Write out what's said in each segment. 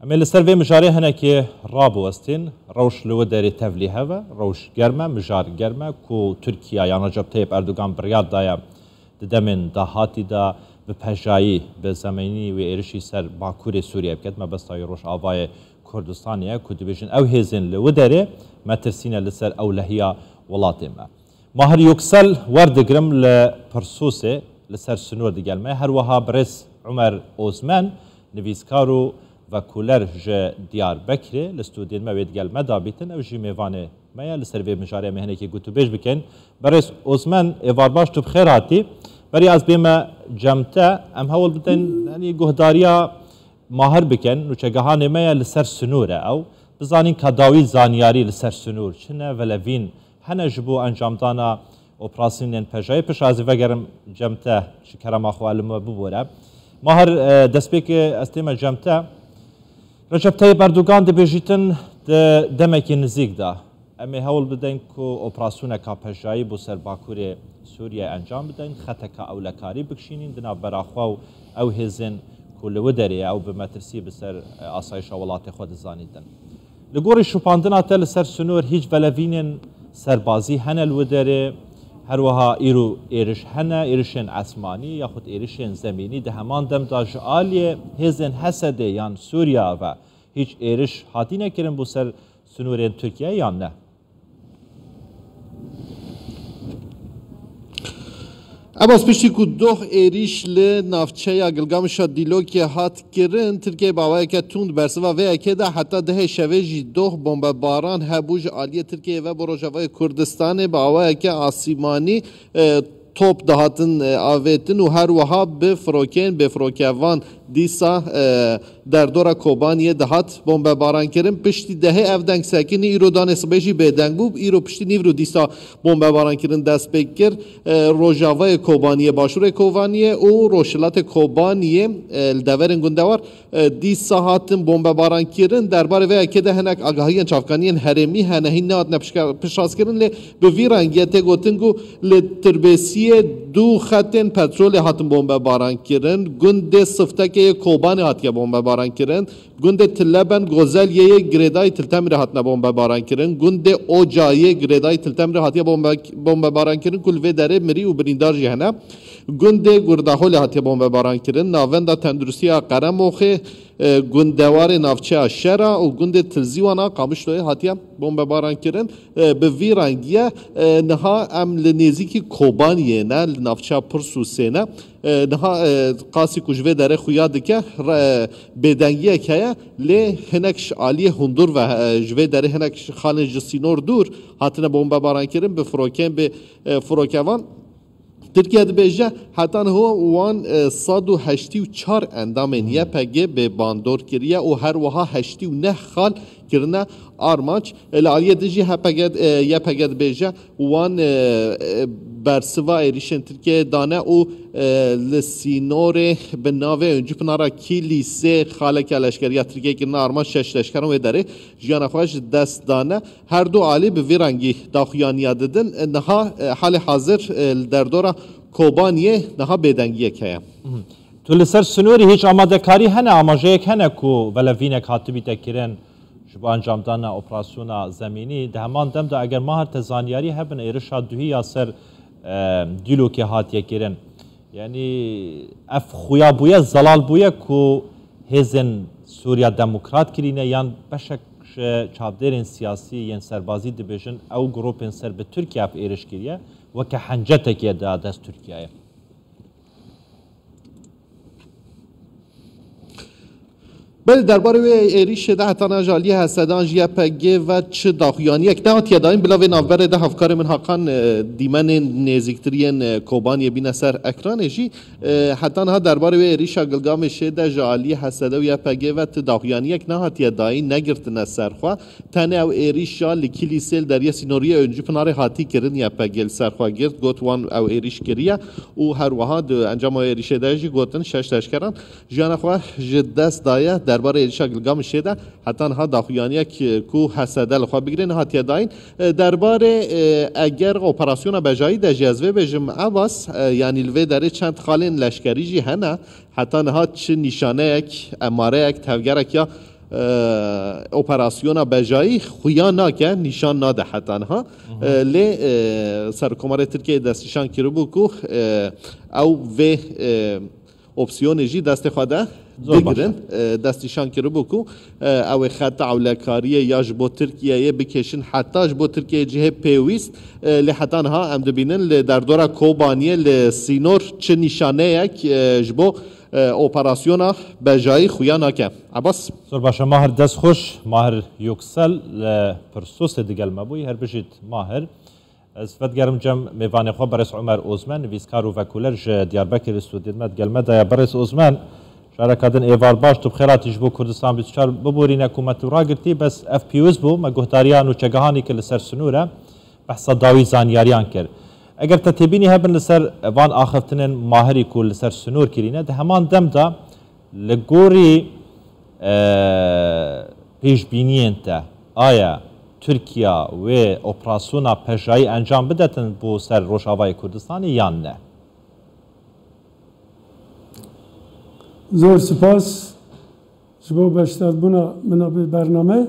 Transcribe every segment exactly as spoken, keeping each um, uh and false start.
Em ê li ser vê mijarê hinekê rabiwestên. Rewş li wê derê tevlîhev e, rewş germ e, mijar germ e ku Tirkiye yan Recep Tayyip Erdogan biryar daye di demên dahatî de bi pejayî, bi zemînî wê êrişî ser Bakurê Sûriyê biket, mebesta wî Rojavayê Kurdistanê ye ku dibêjin ew hêzên li wê derê metirsî ne li ser ewlehiya welatê me. Mahir Yuksel werdigirim li Pirsûsê li ser sinûr digel me. Her wiha birêz Umer Ozmen, nivîskar û vekoler ji Diyarbekirê li stûdiyên me wê digel me dabîtin. Ew jî mêvanê me ye. Li ser vê mijarê em ê hinekî gotûbêj bikin. Birêz Ozmen, êvar baş, tu bi xêr hatî. Berî ez bême cem te, em hewl bidin, yanî guhdariya Mahir bikin, nûçegehanê me ye li ser sinûr e ew. Bizanîn ka dawî zanyarî li ser sinûr çi ne, velevîn hene ji bo encamdana operasyonên pejayê. Pişt ez ê vegerim cem te, ji kerema xwe li me bibore. Mahir, e, destpêkê ez tême cem te. Recep Tayyip Erdogan dibêjîtin di demekî nizîk de. Em ê hewl bidin ku operasyoneka pejayî bo ser Bakurê Sûriyê encam bidin, xeteka ewlekarî bikişînin di navbera xwe û ew hêzên ku li wê derê ye, ew bi metirsî bi ser, e, asayişa welatê xwe dizanîtin. Li gorî şopandina te li ser sinûr hîç velevînên serbazî hene li wê derê, her wiha îro êriş hene, êrişên esmanî yaxud êrişên zemînî di heman dem de ji aliyê hêzên H S D'ê yan Sûriya ve hîç êriş hatîne kirin bo ser sinûrên Tirkiye yan ne? Ebas, piştî ku doh êrîş li navçeya Gilgamişa Dîlokê hat kirin, Tirkiye bi awayeke tund bersiva vê yekê de, heta dehê şevê jî doh bombebaran hebû ji aliyê Tirkiyeyê ve bo Rojavayê Kurdistanê bi awayeke asîmanî, e, top dihatin, e, avêtin û her wiha bi firokeyên bêfirokevan dîsa, e, derdora Kobaniyê dihat bombebarankirin. Piştî dehê ev deng sekinî, îro danê sibê jî bêdeng bû. Îro piştî nîvro dîsa bombebarankirin dest pê kir. E, rojavayê Kobaniyê, başûrê Kobaniyê û rojhilatê Kobaniyê, e, li deverên gundewar, e, dîsa hatin bombebarankirin. Derbarê vê yekê de hinek agahiyên çavkaniyên herêmî hene, hîn nehatine pişka-, piştrast kirin, lê bi vî rengiyê tê gotin ku li Tirbêsiyê du xetên petrolê hatin bombebaran kirin. Gundê Siftekê yê Kobanê hatiye bombebaran kirin. Gundê Tileben Gozeliyê yê girêdayî Til Temirê hatine bombebaran kirin. Gundê Oca yê girêdayî Til Temirê hatiye bombe-, bombebaran kirin ku li vê derê mirî û birîndar jî hene. Gundê Gurdaholê hatiye bombebaran kirin. Navenda Tenduristiya Qeremoxê, e, gundewarê navçeya Şera û gundê Tilzîwana Qamişloyê hatiye bombebaran kirin. E, bi vî rengiyê, e, niha em li nêzîkî Kobaniyê ne, li navçeya Pirsûsê ne. E, niha, e, qasî ku ji vê derê xuya dike, re-, bêdengiyek heye, lê hinek ji aliyê hundur ve, e, ji vê derê hinek ji xalên ji sînor dûr hatine bombebaran kirin bi firokeyên bê, e, firokevan. Tirkiye dibêje, heta niho wan, e, sed û heştê û çar endamên Y P G bê bandor kiriye û her wiha heştê û neh xal kirine armanc. E, li aliyê din jî H P G, e, Y P G dibêje, wan, e, e, bersiva êrîşên Tirkiyeyê dane û, e, li sînorê bi navê Öncü Pınar'a Kilisê xaleke leşkeriya Tirkiyeyê kirine armanc, şeş leşkeran wê derê jiyana xwe ji dest dane. Her du alî bi vî rengî daxuyaniya didin. Niha, e, halê hazir, e, li derdora Kobaniyê niha bêdengiyek heye. Mhm. Tu li ser sinûrî hîç amadekarî hene, amajeyek hene ku velevînek hatibîte kirin ji bo encamdana operasyona zemînî? Di heman dem de eger Mahir te zanyarî hebin, êrişa duhî ya ser, e, Dîlokê hatiye kirin. Yanî ev xuya bûye, zelal bûye ku hêzên Sûriya Demokrat kirîne yan beşek ji çavdêrên siyasî yên serbazî dibêjin ew grûpên ser bi Tirkiye ev êriş kiriye, weke hencetekê da dest Tirkiyeyê. Belê, derbarê wê êrîşê de heta niha ji aliyê H S D'an ji Y P G ve çi daxuyaniyek nehatiye dayîn. Bila vê navberê de hevkarê min Hakan, e, dîmenên nêzîktir yên, e, Kobaniyê bîne ser ekranê jî. E, heta niha derbarê wê êrîşa Gilgamêşê de ji aliyê H S D û Y P G ve ti daxuyaniyek nehatiye dayîn, negirtine ser xwe. Tenê ew êrîşa li Kilîsê li deriyê sînoriyê Öncü Pınarê hatî kirin, Y P G li ser xwe girt, got wan ew êrîş kiriye û her wiha di encama wê êrîşê de jî gotin şeş leşkeran jiyana xwe ji dest daye. Derbarê êrîşa Gilgamêşê de heta niha daxuyaniyek, e, ku H S D li xwe bigire nehatiye dayîn. E, derbarê, e, eger operasyona bejayî de jî ez vê bêjim, Ebas, e, yanî li vê derê çend xalên leşkerî jî hene, heta niha çi nîşaneyek, emareyek, tevgerek ya e, operasyona bejayî xuya nake, nîşan nade heta niha. E, lê, e, Serokkomarê Tirkiyeyê destnîşan kiribû ku, e, ew vê, e, opsiyonê jî destê xwe de Zor baş e. digirin. E, destnîşan kiribû ku, e, ew ê xeta ewlekariyê ya ji bo Tirkiyeyê bikêşin heta ji bo Tirkiyeyê cihê pêwîst. E, lê heta niha em dibînin li derdora Kobaniyê li sînor çi nîşaneyek, e, ji bo, e, operasyona bejayî xuya nake. Ebas? Zor baş e Mahir, dest xweş. Mahir Yoksel li Pirsosê digel me bûyî. Her bijît Mahir. Ez vedigerim cem mêvanê xwe berêz Omer Ozmen, nivîskar û vekoler ji Diyarbekirê stûdiyê me digel me de ye. Berêz Ozmen, careka din êvar baş, tu bi xêr hatî ji bo Kurdistan bîst û çar biborîne ku me tu ragirtî, bes ev pîwiz bû, me guhdariya nûçegehanî kir li ser sinûr e, behsa dawî zanyariyan kir. Eger te têbînî hebin li ser van axiftinên Mahirî ku li ser sinûr kirîne, di heman dem de li gorî, e, pêşbîniyên te, aya Tirkiya wê operasyona pejayî encam bidetin bo ser Rojavayê Kurdistanê yan ne? Zor spas ji bo beşdarbûna min a bi bernameyê.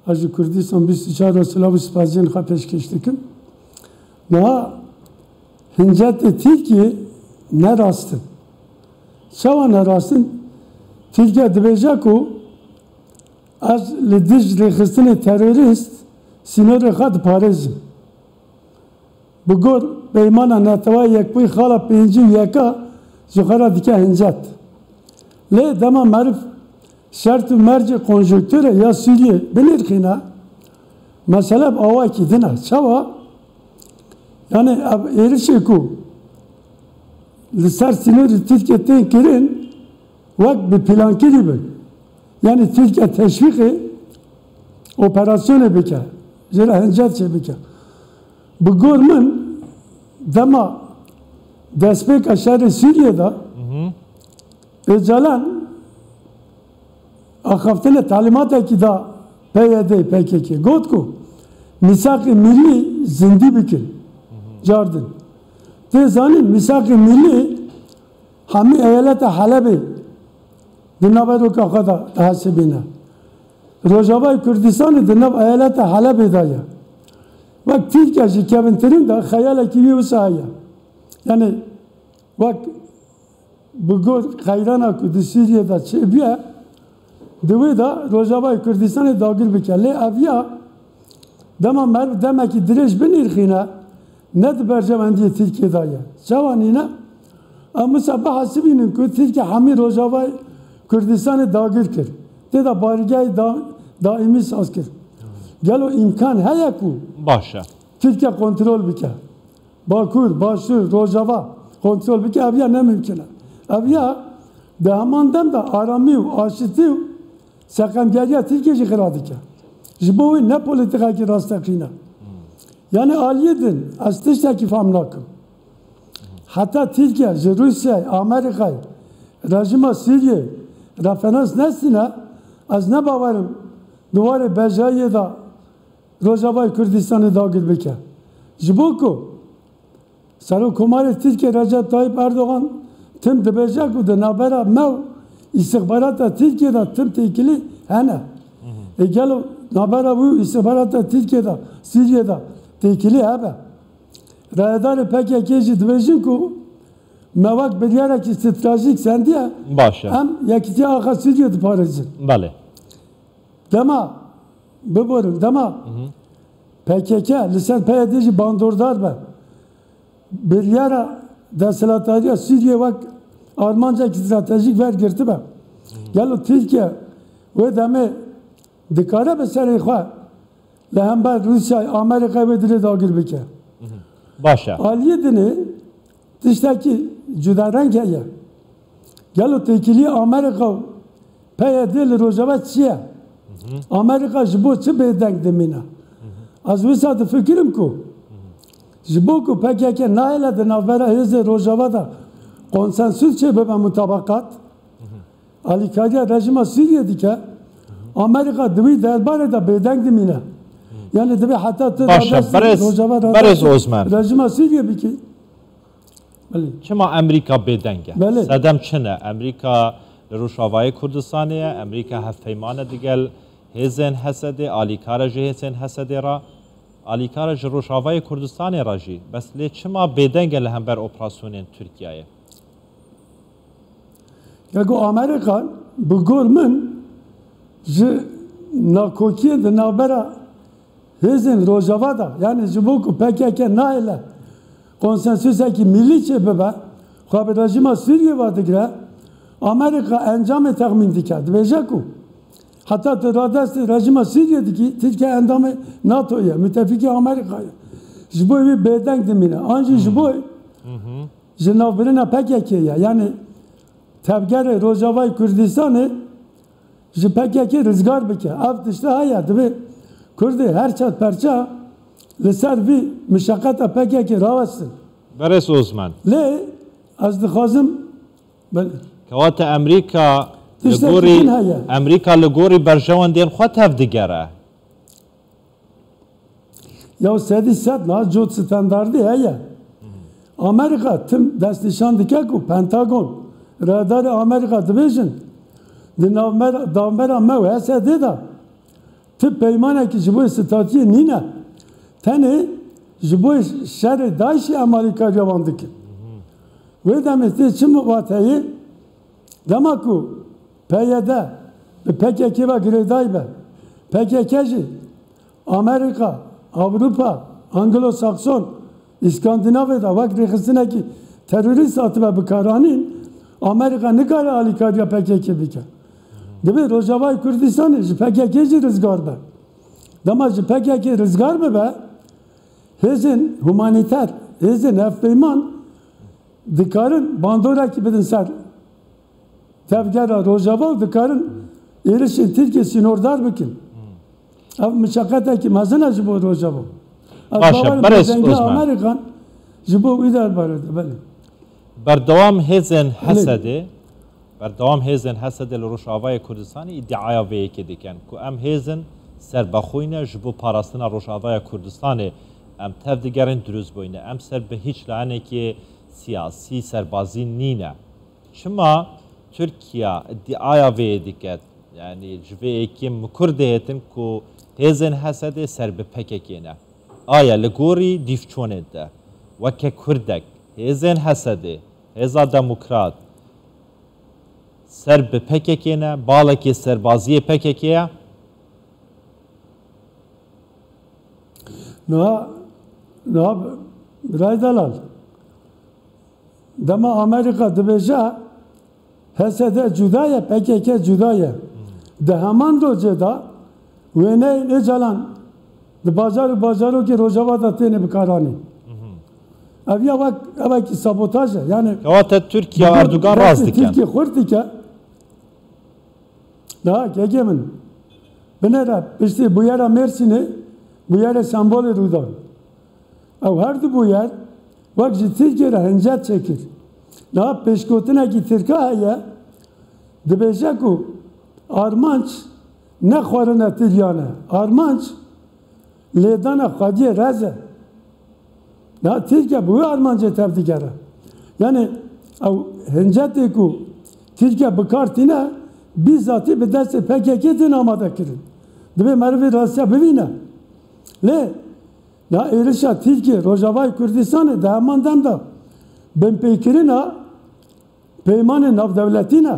Ez ji Kurdistan bîst û çar re silav û spasiyên xwe pêşkêş dikim. Niha hincetê Tirkiyê ne rast in. Çawa ne rast in? Tirkiye dibêje ku ez li dij rêxistinê terorîst sînorê xwe diparêzim. Bi gor Peymana Neteweyê Yekbûyî xala pêncî û yeka ji xwe re dike hincet. Lê dema meriv şert û mercê konjonkturê ya Sûriyê binirxîne, mesele bi awakî din e. Çawa? Yani ev êrişê ku li ser sînorê Tirkiye tên kirin, wek bi plankirî bin. Yani Tirkiye teşwîqê operasyonê bike, jê re hincet çê bike. Bi gor min dema destpêka şerê Sûriyê de Hı hı. Êcalan axaftinê talîmatekî da P Y D, P K K. Got ku mîsaqê millî zindî bikin. Hı hı. Cardin. Tê zanîn mîsaqê millî hemî eyaleta Helebê di naveroka xwe de dihesibîne. Rojavayê Kurdistanê di nav eyaleta Helebê de ye. Wek Tirkiye jî kevintirin de xeyalekî wî wisa heye. Yani wek bi gor qeyrana ku di Sûriyê de çêbûye, di wê de Rojavayê Kurdistanê dagir bike. Lê ev ya dema meriv demekî dirêj binirxîne, ne di berjewendiyê Tirkiyê de ye. Çawa nîne? Em wisa bihesibînin ku Tirkiye hemî Rojavayê Kurdistanê dagir kir. Tê de barîgehê da-, daîmî saz kir. Gelo îmkan heye ku Baş e. Tirkiye kontrol bike? Bakur, Başûr, Rojava kontrol bike, ev ya ne mimkun e. Ev ya di heman dem de aramî û aşitî û seqemgeriya Tirkiyê jî xira dike. Ji bo wê ne polîtîkayekî rasteqîn e. Yani aliyê din ez tiştekî fam nakim. Heta Tirkiye ji Rûsyayê, Amerîkayê, rejîma Sûriyê referans nestîne, ez ne bawerim di warê bejayiyê de Rojavayê Kurdistanê dagir bike. Ji bo ku Serokkomarê Tirkiyê Recep Tayyip Erdogan tim dibêje ku di navbera me û îstixbarata Tirkiyê de tim têkilî hene. Ê gelo navbera wî û îstixbarata Tirkiyê de, Sûriyê de têkilî hebe? Rayedarê P K K jî dibêjin ku me wek biryarekî stratejîk sendiye, Baş e. Em yekîtiya axa Sûriyê diparêzin. Belê. Dema, biborin, dema Hı hı. P K K li ser P Y D jî bandordar be, biryara desthilatdariya Sûriyê wek armancek stratejîk wergirtibe. Hı hı. Gelo Tirkiye wê demê dikare bi serê xwe li hember Rûsyayê, Amerîkayê wê dilê dagir bike? Hı hı. Baş e. Aliyê dinê tiştekî cudareng heye. Gelo têkilî Amerîka û P Y D li Rojava çi ye? Hı hı. Amerîka ji bo çi bêdeng dimîne? Hı hı. Ez wisa difikirim ku ji bo ku P K K nahêle di navbera hêzê Rojava de konsensus çêbibe, mutabakat, Hı hı. alîkariya rejîma Sûriyê dike, Amerîka di wî derbarê de bêdeng dimîne. Yani divê heta tu Baş e, radestî berêz, Rojava berêz radestî Ozmen. Rejîma Sûriyê bikî. Belê. Çima Amerîka bêdeng e? Belê. Sedem çi ne? Amerîka li Rojavayê Kurdistanê ye, Amerîka hevpeymane digel hêzên Hesedê, alîkare ji hêzên Hesedê re, alîkare ji Rojavayê Kurdistanê re jî. Bes lê çima bêdeng e li hember operasyonên Tirkiyeyê? Ya ku Amerîka bi gor min ji nakokiyê di navbera hêzên Rojava de, yanî ji bo ku P K K nahêle konsensusekî milî çê bibe, xwe bi rejîma Sûriyê ve digire, Amerîka encamê texmîn dike. Dibêje ku heta tu radestê rejîma Sûriyê dikî, Tirkiye endamê NATO ye, mutefîkê Amerîka ye. Ji bo wî bêdeng dimîne. An jî ji bo ji navbirina P K K ye. Yanî tevgerê Rojavayê Kurdistanê ji P K K rizgar bike. Ev tişta heye, divê Kurdê her çet perça li ser vî mişeqeta P K K rawestin. Berêz Osman. Lê ez dixwazim, belê. Kewate Amerîka li gorî, Amerîka li gorî berjewendên xwe tevdigere. Ya sedî sed niha cot standardî heye. Amerîka tim destnîşan dike ku Pentagon, radarê Amerîka dibêjin, di navbera me û Hesedê de ti peymanekî ji bo statûyê nîne. Tenê ji bo şerê DAIŞ'ê em alîkariya wan dikin. Wê demê tê çi miqat heye? Dema ku P Y D bi P K K ve girêdayî be, P K K jî Amerîka, Ewropa, Anglo-Sakson, Îskandinavê de wek rêxistinekî terorîst hatibe bikaranîn, Amerîka nikare alîkariya P K K bike. Divê Rojavayê Kurdistanê ji P K K jî rizgar be. Dema ji P K K rizgar bibe, hêzên humanîter, hêzên hevpeyman dikarin bandorekî bidin ser tevgera Rojava û dikarin êrişên Tirkiye sînordar bikin. Ev mişeqetekî mezin e ji bo Rojava. Ez Baş e, bawer im berêz bêdengiya Osman. Amerîkan ji bo wî derbarê de, belê. Berdewam hêzên Belê. Hesedê, berdewam hêzên Hesedê li Rojavayê Kurdistanê îdiaya vê yekê dikin ku em hêzin serbexwî ne, ji bo parastina Rojavaya Kurdistanê em tev digerin, dirust bûyne. Em ser bi hîç layenekê siyasî, serbazî nîne. Çima Tirkiye îdiaya vê yê dike? Yanî ji vê yekê mikur dihêtin ku hêzên Hesedê ser bi P K K ne. Aya li gorî dîvçonên te, weke Kurdek, hêzên Hesedê, Hêza Demokrat, ser bi P K K ne, balekê serbaziyê P K K ye? Niha, niha birayê delal, dema Amerîka dibêje H S D cuda ye, P K K cuda ye. Di heman rojê de wêneyên Ocalan di bajar û bajarokê Rojava de têne bikaranîn. Ev ya wek, evekî sabotaj e. Yani Kewate Tirkiye û Erdogan rast dike. Tirkiye xurt dike. Daha kekê min. Binêre piştî bûyera Mêrsînê, bûyerê Sembolê rû da. Ew her du bûyer wek ji Tirkiyê re hincet çêkir. Niha pêşgotinekî Tirka heye, dibêje ku armanc ne xwarina tiriyan e. Armanc lêdana xwediyê rez e. Niha Tirkiye bi wê armancê tev digere. Yani ew hincetê ku Tirkiye bi kar tîne, bîzatî bi destê P K K tên amade kirin. Divê meriv vê rastiya bibîne. Lê niha êrişa Tirkiye Rojavayê Kurdistanê di heman dem de binpêkirina peymanê navdewletî ne,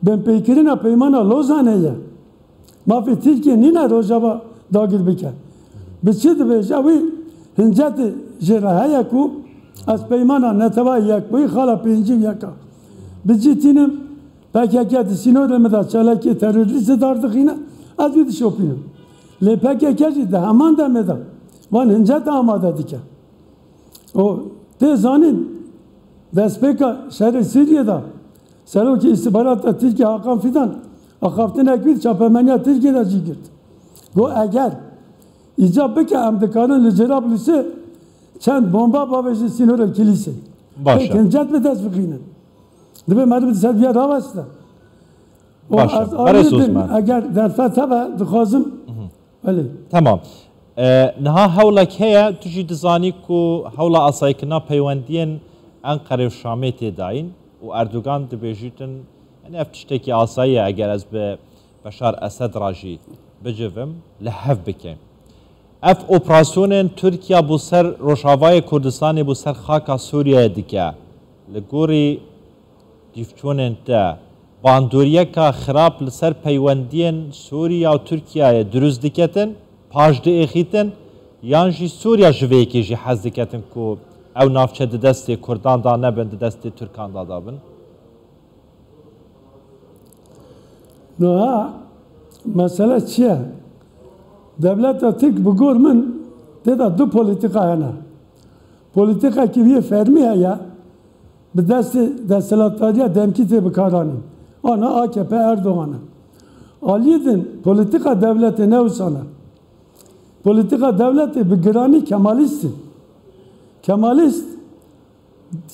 binpêkirina peymana Lozanê ye. Mafê Tirkiye nîne Rojava dagir bike. Bi çi dibêje wî hincetê jê re heye ku ez peymana Neteweyê Yekbûyî xala pêncî û yeka bi cî tînim, P K K di sînorê min de çalakiyê terorîstê dardixîne, ez wî dişopînim. Lê P K K jî di heman demê de van hinceta amade dike. Û tê zanîn, destpêka şerê Sûriyê de Serokê Îstîxbarata Tirkiye Hakan Fidan axaftinek wî di çapemeniya Tirkiye de cî girt. Got, eger îcab bike, em dikarin li Cerablusê çend bomba bavêjin sînorê Kilîsê. Baş e. Pêk hincet bi dest bixînin. Divê meriv di ser viya raweste. Û Baş e. ez Berêz alî din, Osman. Eger derfet hebe, dixwazim Belê. Temam. E, niha hewlek heye, tu jî dizanî ku hewla asayîkirina peywendiyên Enqere û Şamê tê dayîn û Erdogan dibêjîtin, Ev tiştekî asayî ye eger ez bi Beşar Esed re jî bicivim, li hev bikin. Ev operasyonên Tirkiye bo ser Rojavayê Kurdistanê, bo ser xaka Sûriyeyê dike, li gorî dîvçûnên te, bandoriyeka xirab li ser peywendiyên Sûriye û Tirkiyeyê dirust diketin, paş diêxîtin, yan jî Sûriye ji vê yekê jî hez diketin ku ew navçe di destê Kurdan de nebin, di destê Tirkan de dabin? Niha mesele çi ye? Dewleta Tirk bi gor min tê de du polîtîka hene. Polîtîkekî wî yê fermî heye, bi destê desthilatdariya demkî tê bikaranîn. Ana A K P Erdogan e. Aliyê din polîtîka dewletê ne wisa ne. Polîtîka dewletê bi giranî Kemalîst in. Kemalîst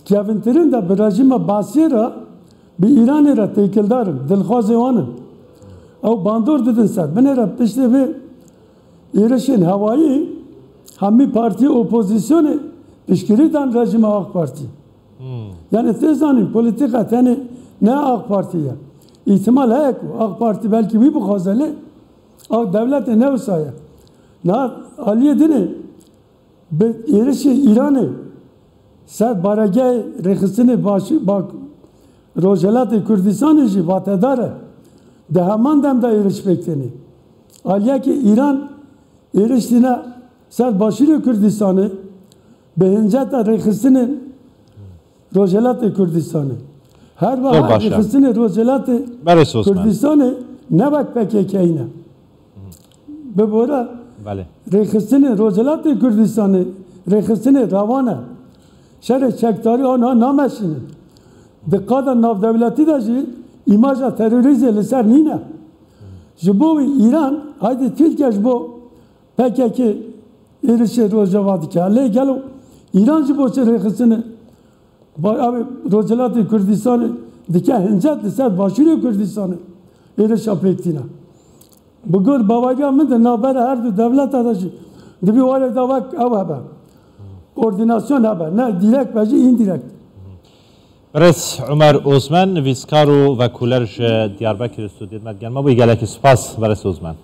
Kevintirin de bi rejîma Basiyê re, bi Îranê re têkildar in, dilxwazê wan in. Ew bandor didin ser. Binêre piştê vê êrişên hewayî hemî partiyê opozîsyonê piştgirî dan rejîma AK Partî. Hmm. Yani tê zanîn polîtîka tenê ne AK Partî ye. Îhtimal heye ku AK Partî belkî wî bixwaze lê ew dewletê ne wisa ye. Niha aliyê dinê bi êrişê Îranê ser baregehê rêxistinê baş, bak, Rojhelatê Kurdistanê jî vatedar e. Di heman dem de êriş pêk tênê. Aliyekê Îran êriş tîne ser Başûrê Kurdistanê bi hinceta rêxistinên Rojhelatê Kurdistanê. Her wiha rêxistinê Rojhelatê Kurdistanê ne wek P K K ne. Bi bora rêxistinê Rojhelatê Kurdistanê, rêxistinê rewan e. Şerê çekdarî ana nameşînin. Di qada navdewletî de jî îmaja terorîzê li ser nîne. Ji bo wî Îran, haydê Tirkiye ji bo P K K êrişê Rojava dike. Lê gelo Îran ji bo çi rêxistinê Ba-, ev Rojhilatê Kurdistanê dike hincet li ser Başûrê Kurdistanê êrişa pêk tîne. Bi gor baweriya min de navbera her du dewleta de jî dibî warê da wek ew hebe. Koordinasyon hebe. Ne direkt be jî indirekt. Birêz Umer Ozmen, nivîskar û vekoler ji Diyarbekir stûdiyê me digel me bûyî. Gelekî spas, Birêz Ozmen.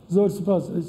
Zor spas. Ez